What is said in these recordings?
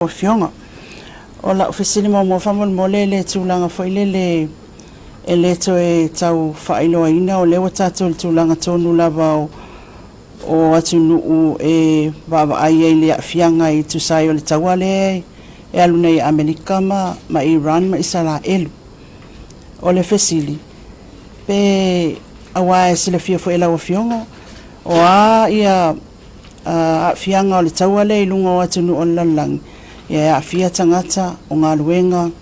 Afioga. O lau fesili muamua faamolemole le tulaga foi lele e le toe tau faailoaina, o lea ua tatou i le tulaga tonu lava o atunuu e vaavaai ai i le aafiaga e tusa ai o le taua lea e alu nei Amerika ma Iran ma Isaraelu. O le fesili, pe aua e silafia foi e lau Afioga, o a ia aafiaga o le taua lea i luga o atunuu o le lalolagi, e aafia tagata, o galuega,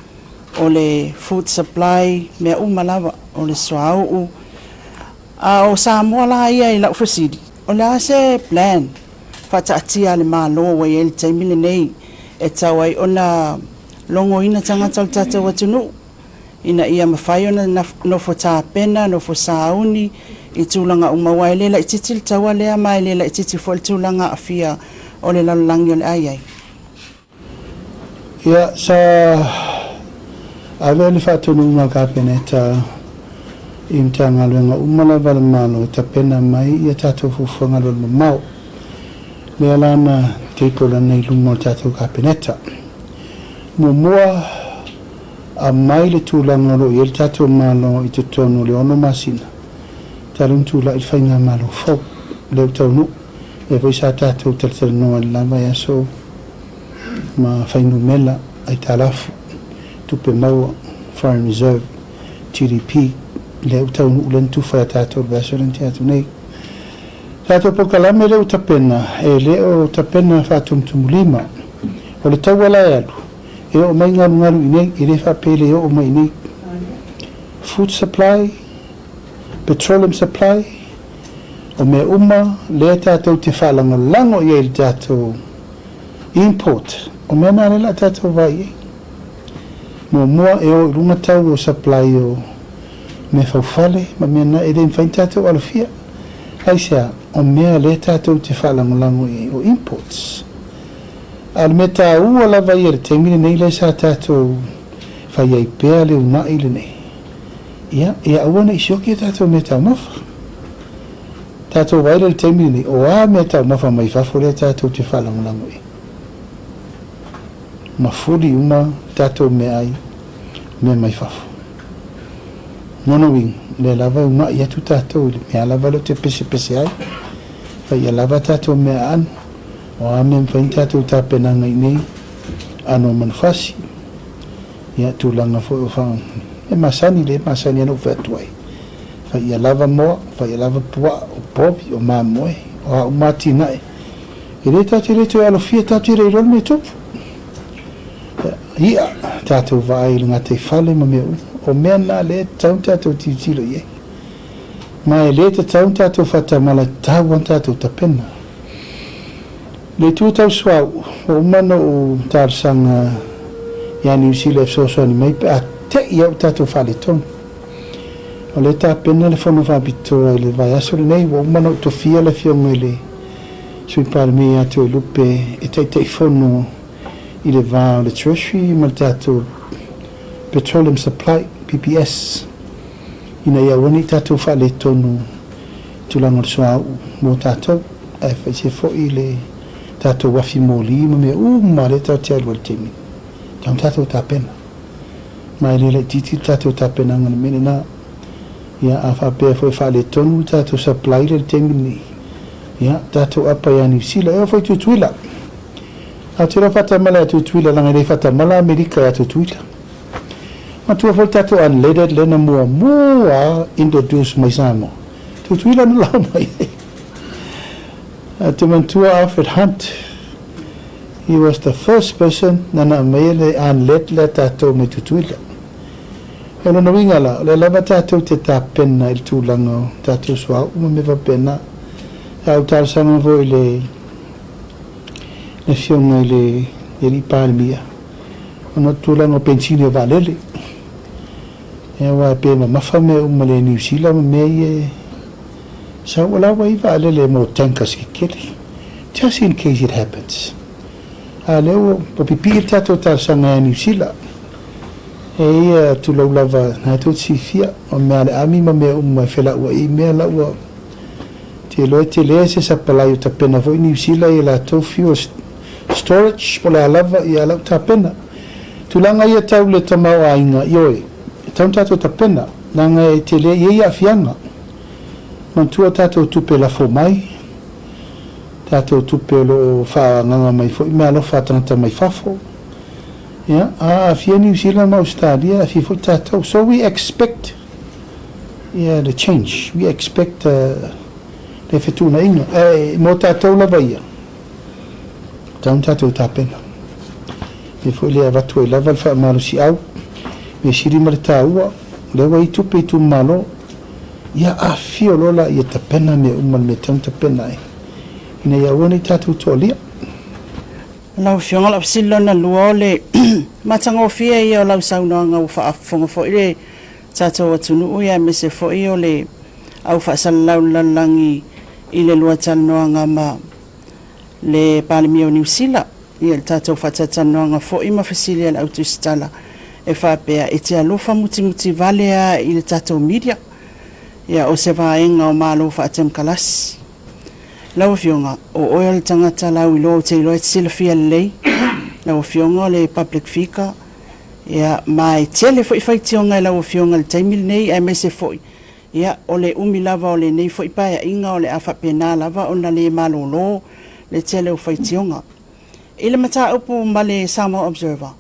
o le food supply, mea uma lava, o le suauu. A o Samoa la ia i lau fesili, o le a se plan faataatia a le Malo ua i ai i le taimi lenei e tatau ai ona logoina tagata o le tatou atunuu ina ia mafai ona nofo tapena, nofo sauni i tulaga uma, aua e le laitiiti le taua lea ma e le laitiiti foi le tulaga aafia o le lalolagi o le a i ai? Ia, sa ave le faatonuga a le Kapeneta i Matagaluega uma lava a le Malo e tapena mai ia tatou fuafuaga alualumamao. Lea la na table ana i luma o le tatou Kapeneta. Muamua, aumai le tulaga o lo o i ai le tatou Malo i totonu o le 6 masina talu ona tulai le faigamalo fou lea ua taunuu. Lea foi sa tatou talatalanoa i le la vaiaso ma fuainumera aitalafu, tupe maua, foreign reserve, GDP, lea ua taunuu lea na tufa ia tatou i le vaiaso lea na tea atu nei. Tatou polokalame lea ua tapena, e le o tapena faatumutumulima. O le taua la e alu, e oo mai galugalu i inei, e le faapea e le oo mai i inei. Food supply, petroleum supply, o mea uma lea tatou te faalagolago i ai i le tatou import, o mea na lea o le a tatou vaai i ai. Muamua, e o i luga tau o supply o mea faufale ma mea na e le mafai ona tatou alofia. Aisea? O mea lea tatou te faalagolago i ai o imports. A o le mea taua lava ia i le taimi lenei lea sa tatou fai ai pea le uunai lenei, ia, ia aua ne i sioki a tatou meataumafa. Tatou vaai lea i le taimi lenei, o a meataumafa mai fafo lea tatou te faalagolago i ai? Mafuli uma tatou meaai mea mai fafo. Lona uiga, o lea lava e uunai atu tatou i le mea lava lea ou te pesepese ai, fai ia lava tatou mea aano, o a mea e mafai ona tatou tapenaga i inei, aano o manufasi, ia tulaga foi o fa, e masani le masani ona ou fai atu ai, fai ia lava moa, fai ia lava puaa, o povi, o mamoe, o a uma atinae, e le tatou te le toe alofia, tatou te le iloa le mea e tupu. Ia, tatou vaai i le gataifale ma mea uma, o mea na lea e tatau ona tatou tilotilo i ai. Ma e le tatau ona tatou faatamala, e tatau lava ona tatou tapena. Le itu tau suauu, ua uma ona ou talosaga ia Niu Sila e fesoasoani mai pe a te i au tatou faaletonu. O lea e tapena le fono faapitoa i le vaiaso lenei, ua uma ona ou tofia le Afioga i le Sui Palemia ia Toelupe e Taitaifono i le va o le Treasury ma le tatou Petroleum Supply, PPS, ina ia aua ne i tatou faaletonu i tulaga o le suauu mo tatou, ae faise foi le tatou afi moli ma mea uma lea tatou te alu ai i le taimi. Tatau ona tatou tapena. Ma e le laitiiti le tatou tapenaga i le mea lena. Ia, a faapea foi e faaletonu le tatou supply lea i le taimi lenei, ia, tatou apa ia Niu Sila, e oo foi i Tutuila. Ae ou te iloa faatamala ia Tutuila leaga e le faatamala Amerika ia Tutuila. Matua foi le tatou unleaded lea na muamua introduce mai Samoa. Tutuila na lau mai ai. Ou te manatua Alfred Hunt, he was the first person nana aumaia le unleaded lea tatou mai Tutuila. O lona uiga la, o lea lava tatou te tapena i le tulaga o tatou suauu ma mea faapena. A ou talosaga foi i le Afioga i le Alii Palemia, ona o le tulaga o penisini o vaalele. Ia aua e pei e mamafa mea uma i le Niu Sila ma mea ia e sau, o la ua i ai vaalele mo tankers kekele, just in case it happens. A o lea ua pipii le tatou talosaga ia Niu Sila. E ia, tulou lava, na tou te silafia, o mea a le army ma mea uma e felauai i mea la ua te iloa e tele se sapalai o tapena foi Niu Sila i a latou fuel storage po o le a lava ia lau tapena. Tulaga ia tau le tamaoaiga, ioe, e tatau ona tatou tapena, leaga e tele, e i ai aafiaga. Manatua tatou tupe lafo mai, tatou tupe o lo o faaagaga mai foi meaalofa a tagata mai fafo. Ia, a aafia Niu Sila ma Ausetalia, e aafia foi tatou. So we expect ia le change, we expect le fetuunaiga. Ae mo tatou lava ia, tatau ona tatou tapena. Mea foi lea e avatu ai lava le faamalosiau, mea sili ma le taua, lea ua i ai tupe i itumalo, ia afifio loa laia tapena mea uma i le mea e tatau ona tapena ai, ina ia aua ne i tatou toalia. Lau Afioga, o lau fesili lona lua, o le matagofie ia o lau saunoaga ua faafofoga foi le tatou atunuu aemaise foi o le au faasalalau i le lalolagi i le lua talanoaga ma le Palemia o Niu Sila i le tatou faatalatalanoaga foi ma fesili a le au tusitala e faapea e te alofa mutimuti vale lava i le tatou media, o se vaega o Malo faatemokarasi. Lau Afioga, o oe o le tagata lauiloa ou te iloa e te silafia lelei, lau Afioga o le public figure, ia, ma e tele foi faitioga i lau Afioga i le taimi lenei, aemaise foi, ia, o le umi lava o lenei foi Paeaiga o le a faapena lava ona le malolo le tele o faitioga. I le mataupu ma le Samoa Observer,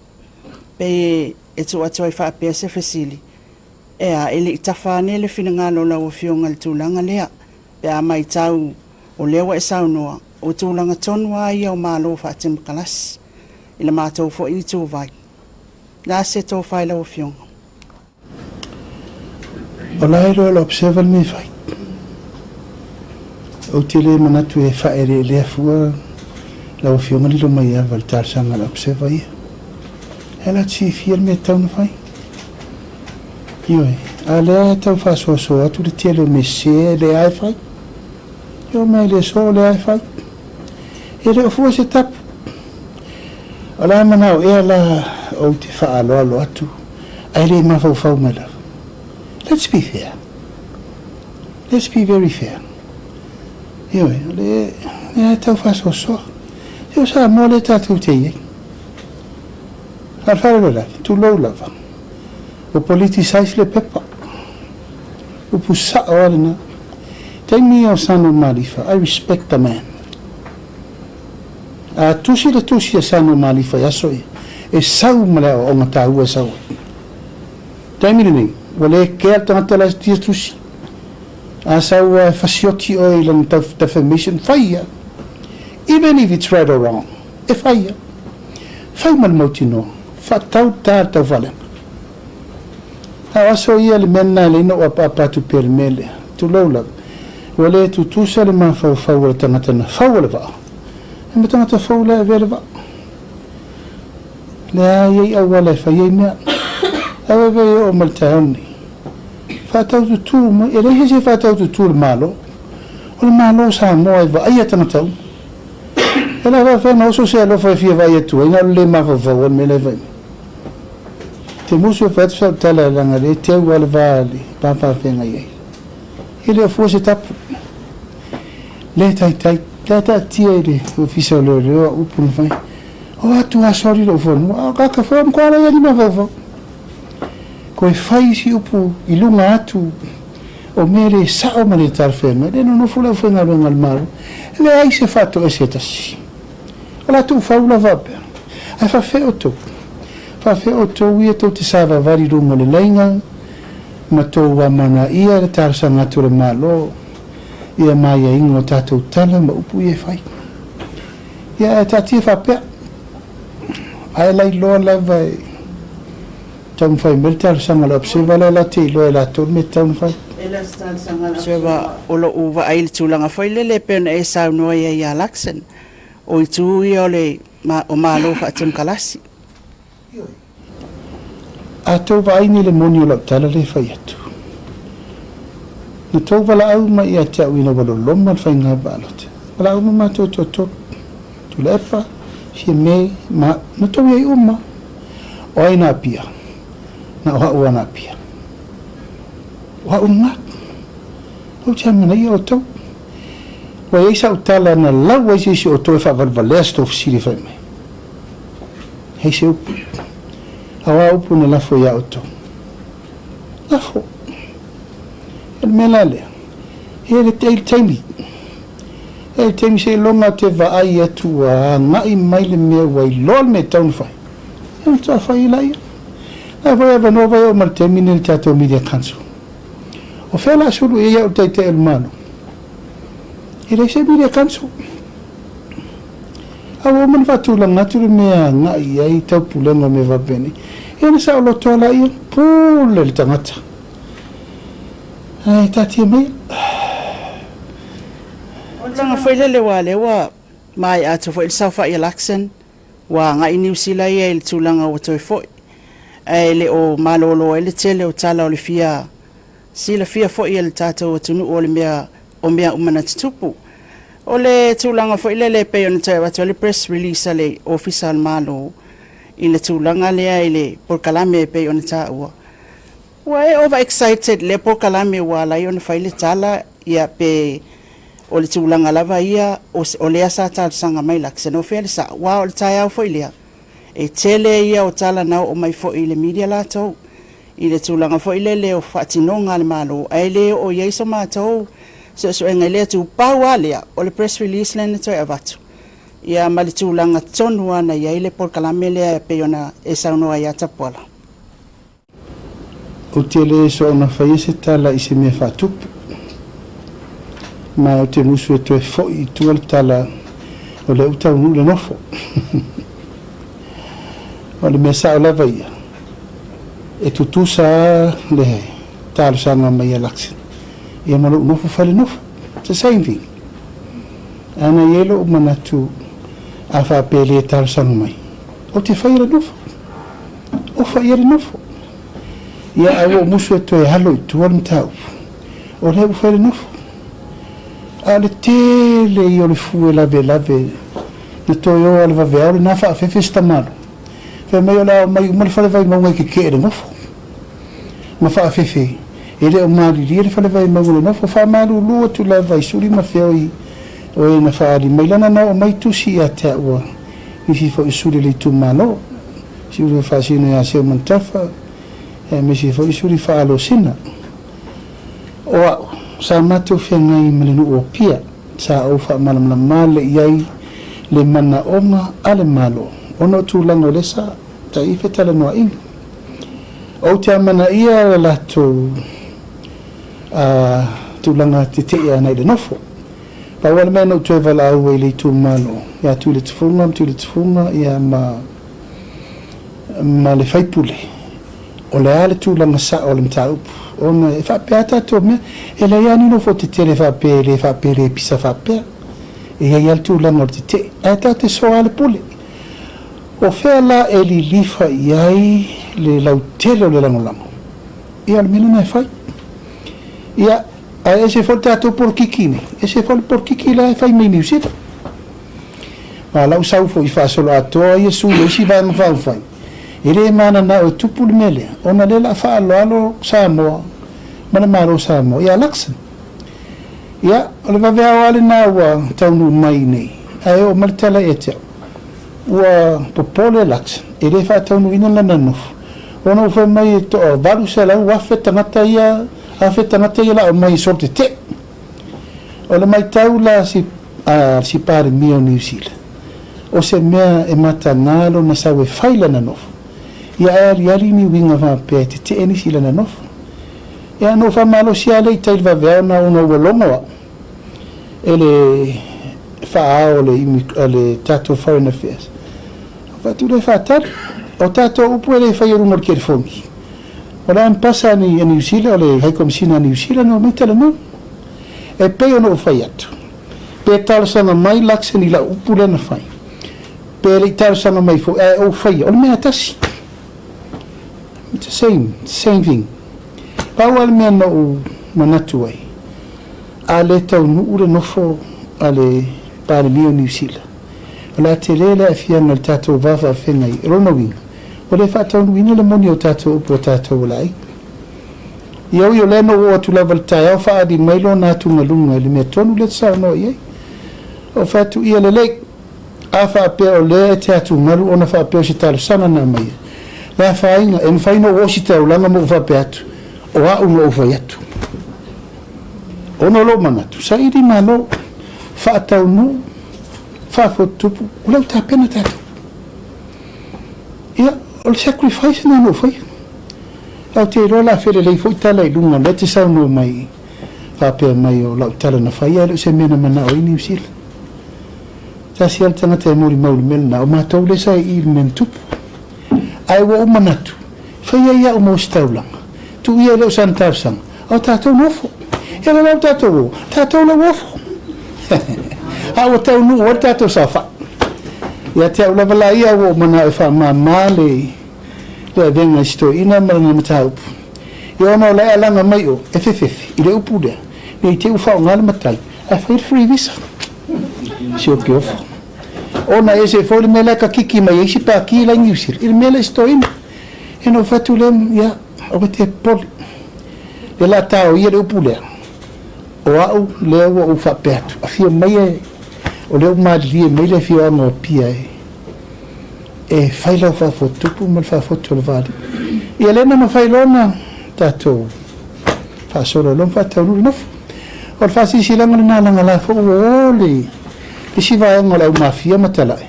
pei e tuu atu ai faapea se fesili, e a, e le i tafa ane le finagalo o lau Afioga i le tulaga lea, pe a matau o lea ua e saunoa, o tulaga tonu lava ia o Malo faatemokarasi i le matou foi ituvai. O le a se tofa i lau Afioga? O la e iloa e le Observer le mea e fai. Ou te le manatu e faaeleelea fua lau Afioga Lilomaiava i le talosaga a le Observer ia. Ae la te silafia le mea e tatau ona fai. Ioe, a lea e tau faasoasoa atu le tele o mea sese lea e fai. Ioe, ma e le soa o lea e fai. E le o fua se tapu. O le a manao ea la ou te faaaloalo atu ae le mafaufau mai lava. Let's be fair. Let's be very fair. Ioe, o le lea e tau faasoasoa. Se o Samoa lea tatou te i ai. A o le faalavelave, tulou lava, ua politicize le pepa. Upu sao lava lena. Taimi ia o Sano Malifa, I respect the man. A tusi le tusi a Sano Malifa i aso ia, e sau ma le aoaoga taua e sau ai. Taimi lenei, ua le kea le tagata la e tia tusi. A sau lava e fasioti oe i lana defamation, fai ia. Even if it's right or wrong, e fai ia. Fai ma le mautinoa, faatau ta le taufaaleaga. A o aso ia le mea lena e leai na ou apaapa atu pea i le mea lea. Tulou lava. Ua le tutusa le mafaufau o le tagata na fau o le vaa, e ma tagata fou la e avea le vaa. Lea e i ai auala e fai ai mea. Ae ave e oo mai le taeao lenei. Faatau tutū mai. E leai se isi e faatau tutū i le Malo. O le Malo o Samoa e vaaia tagata uma. E le faapea na oso se alofa e fia vaai atu ai, na o le le mafaufau o le mea la e fai mai. Te musu e fai atu sau tala leaga le teu lava le va le va faafeagai ai. E le o fua se tapu. Le taitai, le taatia i le ofisa o leoleo au upu na fai. O atu a sori lou fanua, a o kaka fua mkoa la ni mafaufau. Koe fai isi upu i luga atu o mea le sao ma le talafeagai, le nonofo le aufaigaluega a le Malo, e leai se faatoese e tasi. O le a tuufau la faapea, ae faafefea outou? Faafefea outou ia tou te savavali i luga o le laina ma tou amanaia le talosaga atu a le Malo ia ma aiaiga o tatou tala ma upu ia e fai? Ia ae taatia faapea, ae lailoa lava e taumafai mai le talosaga a le Observer lea la te iloa e latou le mea e tatau ona fai. Observer, o lou vaai i le tulaga foi lele e pei ona e saunoa i ai ia Luxon, o itu ia o le o Malo faatemokarasi. A tou vaai nei i le moni o lau tala lea e fai atu, na tou valaau mai ia te au ina ua loloma le faiga palota, valaau ma matou e toatolu, Tuilaepa, Fiame ma au, na tou i ai uma. O ai na apia? Na o au a na apia. O au lena. Ou te amanaia outou. Ua i ai sau tala na lau ai se isi o outou e faavalevalea se tou fesili e fai mai. Hei se upu. A o a upu na lafo iā outou? Lafo. O le mea la lea, e le i le taimi. E i le taimi seiloga ou te vaai atu ua agai mai le mea ua iloa le mea e tatau ona fai, ia ona faatoa fai ai laia. O la foi e avanoa vai oo mai le taimi lenei i le tatou Media Council. O fea o le a sulu i ai au le Taitai o le Malo? E leai se Media Council. A ua uma ona faatulaga atu le mea e agai i ai taupulega o mea faapena, ia ona saoloto lava laia, pule le tagata. Ae taatia maia. O le tulaga foi lele aua o lea ua maea atu foi le saofai a Luxon, ua agai Niu Sila ia i le tulaga ua toe foi, ae le o malolo ai le tele o tala o le fia silafia foi e le tatou atunuu o le mea o mea uma na tutupu. O le tulaga foi lele e pei ona toe avatu ai le press release a le Ofisa o le Malo i le tulaga lea i le polokalame e pei ona taua, ua e over excited i lea polokalame ua ala ai ona fai le tala ia pe o le tulaga lava ia o lea sa talosaga mai Luxon o fea le sao aua o le taeao foi lea e tele ia o tala na oo mai foi i le media latou i le tulaga foi lele o faatinoga a le Malo ae le oo i ai so matou suesuega i lea itu. Pau lava lea o le press release lea na toe avatu ia ma le tulaga tonu lava na i ai le polokalame lea e pei ona e saunoa ai ia Tapuala. Ou te le soona faia se tala i se mea faatupu, ma ou te musu e toe foi i tua le tala o lea ua taunuu le nofo. O le mea sao lava ia, e tutusa lava le talosaga mai a Luxon ia ma lou nofo fai le nofo. It's the same thing. Ae na i ai lou manatu a faapea e le talosaga mai, ou te faia le nofo. Ofa i ai le nofo. Ia, ae ua ou musu e toe alo i tua le mataupu. O lea ua fai le nofo. A o le tele ia o le fue lavelave na toe o a le vaveao lena faafefe se tamalo. Fai mai o le a omai uma le fale Vaimauga e tetee i le nofo. Ma faafefe e le o malilie le fale Vaimauga i le nofo. Faamalulu atu lava i suli ma feoi o e na faaali mai lana na oo mai tusi ia te au a nisi foi o suli o le itumalo. Suli faasino ia Seumanutafa aemaise foi suli faalosina. O au, sa matou feagai ma le nuu o Apia, sa ou faamalamalama le i ai le manaoga a le Malo ona o tulaga o lea sa tai fetalanoaina. Ou te amanaia le latou a tulaga tetee ana i le nofo. Pau lava le mea na ou toe valaau ai i le itumalo ia Tuiletufuga ma Tuiletufuga ia ma ma le faipule, o le a le tulaga sao o le mataupu, ona e faapea lava tatou mea, e leai lava ni nofo tetele faapea e le faapea e le pisa faapea. E i ai lava le tulaga o le tetee, ae tatou te soa lava le pule. O fea la e lilifa i ai le lautele o le lagolago? Ia, o le mea lena e fai. Ia, ae ese foi le tatou polokiki nei, ese foi le polokiki la e fai mai Niu Sila. A o lau sau foi faasoloatoa ia sui o isi Vaega Faaupufai, e le mananao e tupu le mea lea, ona lea o le a faaaloalo Samoa ma le Malo o Samoa ia Luxon. Ia, o le vaveao lava lena ua taunuu mai i inei, ae oo mai le tala ia te au, ua popole Luxon, e le faataunuuina lana nofo, ona ua fai mai e toa 800,000 tagata ia, afe tagata ia o le a omai e solo tetee. O le matau la a si Palemia o Niu Sila, o se mea e mataga lona sau e fai lana nofo, ia ae aliali ni uiga faapea e tetee nisi i lana nofo. Ia na ou faamalosi lava lea i tai i le vaveao na ona ua logo au e le faaao o le tatou Foreign Affairs. Ou fai atu lea e faatali. O tatou upu e le faia i luga o le telefoni. O le Ambassa a Niu Sila, o le High Commissioner a Niu Sila na omai talanoa. E pei ona ou fai atu, pe talosaga mai Luxon i lau upu lea na fai, pe le i talosaga mai foi, ae ou faia, o le mea lava tasi. It's the same, same thing. Pau lava le mea na ou manatu ai, a le taunuu le nofo a le Palemia o Niu Sila, o le a tele le aafiaga i le tatou va faafeagai. O lona uiga, ua le faataunuuina le moni o tatou upu a tatou o le aiga. Ia ui o lea na ou oo atu lava i le taeao faaali mai lona atugaluga i le mea tonu lea te saunoa i ai. Ou fai atu, Ia lelei. A faapea o lea e te atugalu ona faapea o se talosaga na aumaia, le afaina, e mafai ona ou ositaulaga ma ou faapea atu, o au na ou fai atu. Ona o lou manatu, saili malo, faataunuu, faafotutupu, o lea ua tapena tatou. Ia, o le sacrifice lena na ou faia. Ae ou te iloa o le a felelei foi tala i luga o lea e te saunoa mai faapea mai o lau tala na fai ae le o se mea na manao ai Niu Sila. Tasi lava le tagata e molimau i le mea lena, o matou lea sa i i i le mea na tupu. Ae ua ou manatu, fai ai au ma ositaulaga, tuu ia e le o sana talosaga, a o tatou nofo. Ia o lea la ua tatou o, tatou la ua ofo. A ua taunuu ai le tatou saofai. Ia te au lava la ia, ua ou manao e faamama le le avega i si toeaina ma lana mataupu. Ia ona o la e alaga mai o, e fefefe i le upu lea, ne i te i ua faaaoga le matai, ae fai le free visa. Si o ke ofo. Ona e ese foi le mea la e kakiki mai ai isi pākī la i Niu Sila, i le mea lea i si toeaina. Ia ona ou fai atu lea, ia, aua e te popole. Lea o le a taoia le upu lea, o au lea ua ou faapea atu, afio mai e, o lea ua malilie mai le afioaga o Apia e, e fai lau faafotutupu ma le faafotu o le vaalii. Ia lea na mafai loa ona tatou faasolo loa ma faataunuu le nofo. O le faasilasilaga lena leaga la foi ua o le isi vaega o le au mafia ma talae.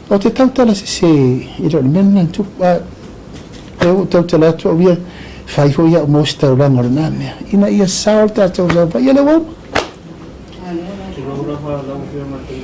Ou te tautala sese e le o le mea lena na tupu. A lea ua ou tautala atu au ia, fai foi au ma ositaulaga o lena mea ina ia sao le tatou saofai. Ia lea ua uma. Tulou lava lau Afioga i le